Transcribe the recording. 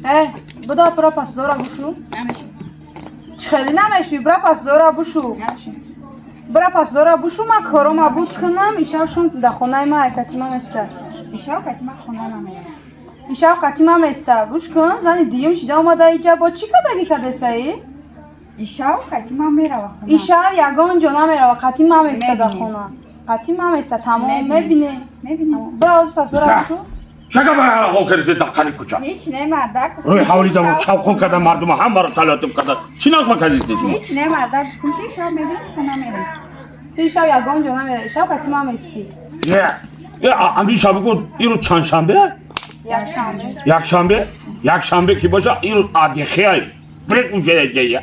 Э, буда пура пасдора бушу. Намеши. Чӣ хеле намешуи? Бира пасдора бушу. Намеши. Бира пасдора бушу, ма корома буд кунам, ишав шум да хонаи ма айкатима места. Ишав катима хона намеям. Ишав қатима места. Гӯш кун, зани дуюм шида омада иҷа бо чӣ кадаги кадесаи? Ишав катима мерава хона. Ишав ягон ҷо намерава, қатима места да Мебинӣ. хона. Қатима места, тамом. Мебинӣ. Мебинӣ. Мебинӣ. Бира ози пасдора бушу. Чака ба ҳо кардисе даққани кӯча? Ҳеч не, мардак. Рӯи ҳавли даво чавқон карда, мардума ҳамаро талотум карда. Чӣ нағма кардисте шумо? Ҳеч не, мардак, гуфтум ки ишав мебинӣ, хона мерем. Ту ишав ягон ҷо намера, ишав қатима местӣ. Не. Э, амри шаби гуфт, ирӯз чандшанбе? Якшанбе. Якшанбе? Якшанбе ки боша, ирӯз адихиай. Брек уже.